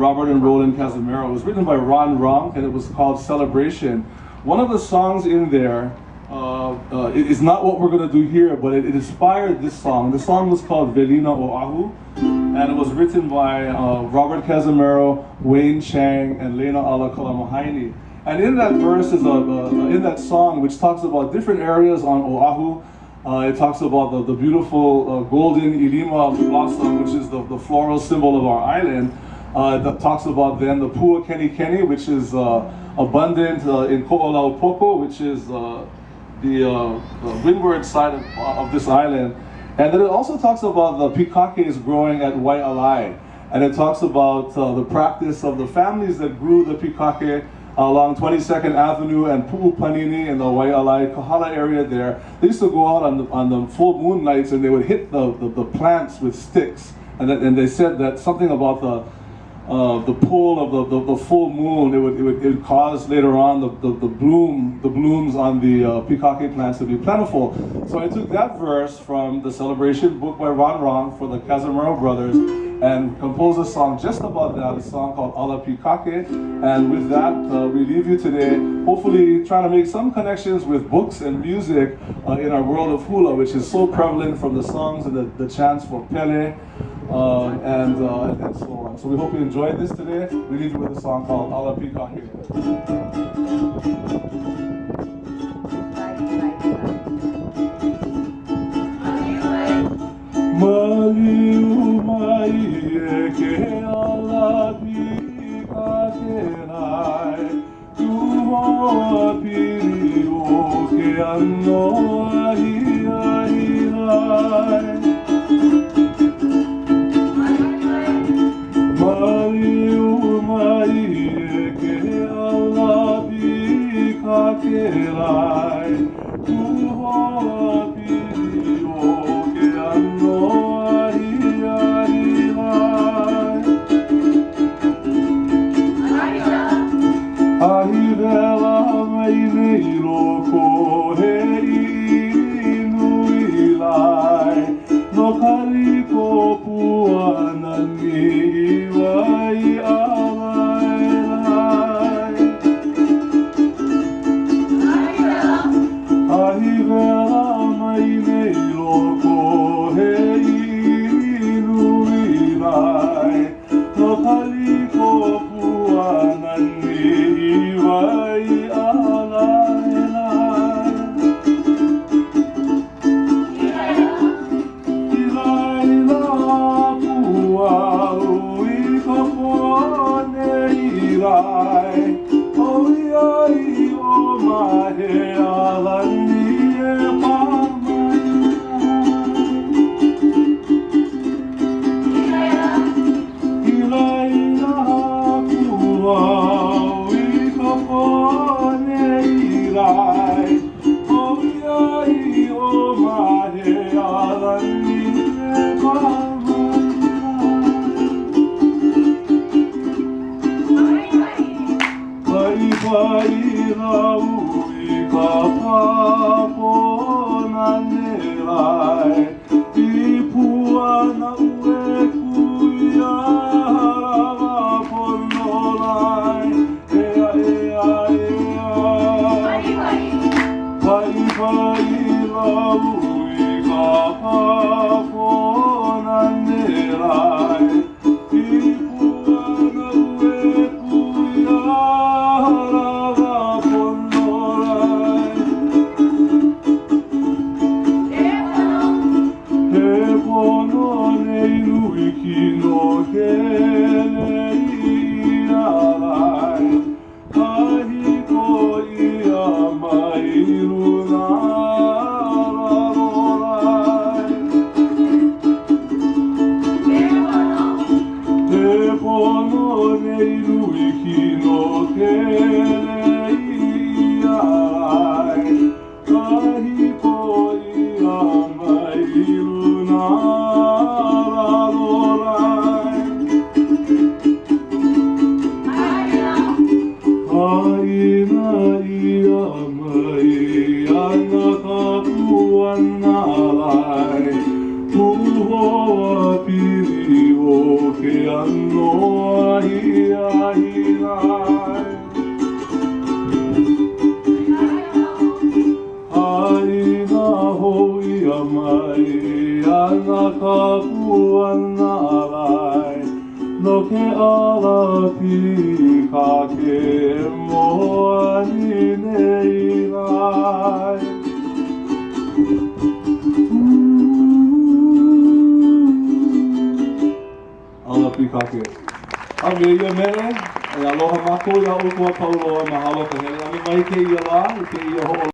Robert and Roland Cazimero. It was written by Ron Ronk, and it was called Celebration. One of the songs in there is not what we're going to do here, but it inspired this song. The song was called Welina Oahu, and it was written by Robert Cazimero, Wayne Chang, and Leinaala Kalamahaini. And in that verse is in that song, which talks about different areas on Oahu. It talks about the beautiful golden ilima blossom, which is the floral symbol of our island. That talks about then the pua keni keni, which is abundant in Ko'olaupoko, which is the windward side of this island. And then it also talks about the pikakes growing at Waialae. And it talks about the practice of the families that grew the pikake along 22nd Avenue and Pu'upanini in the Waialae Kahala area there. They used to go out on the full moon nights, and they would hit the plants with sticks. And they said that something about the pull of the full moon, it would cause later on the blooms on the pikake plants to be plentiful. So I took that verse from the Celebration book by Ron Ronk for the Cazimero brothers and composed a song just about that, a song called Ala Pikake. And with that, we leave you today, hopefully trying to make some connections with books and music in our world of hula, which is so prevalent from the songs and the chants for Pele, and so on. So we hope you enjoyed this today. We leave you with a song called Ala Pikake. Maliu mai e ke ala pikake lai, tuhoa pili o ke ano ahi ahi lai. Maliu mai e ke ala pikake lai, tuhoa pili o ke ano ahi ahi lai. Ahi vela mai nei loko he nui lai, no kaliko puana ni wai alai lai. Ahi vela mai nei loko he nui lai, no kaliko puana ni wai alai lai. I laila pua ui ka pone i lai, o iai o mahe alani e pamai. I laila pua ui ka pone i lai, o iai o mahe alani e pamai. Pai pai lau i ka pāpona ne lai, i puana ue kuia harawa pono lai, ea ea ea. Pai pai lau i ka pāpona ne lai, i puana ue kuia harawa pono lai. He pono nei nui kino kele ia lai, kahiko ia mai luna raro lai. He pono nei nui kino kele ia lai, kahiko ia mai luna raro lai. Aina ia mai ana ka puana lai, tuhoa pili o ke ano ahi ʻia mai ana ka puana ʻalai No ke ʻala pīkake moani nei lae. ʻAla pīkake. A me ia mele, e aloha mākou iā ʻoukou a pau loa, mahalo ka hele ʻana mai kēia lā i kēia hoʻolauleʻa.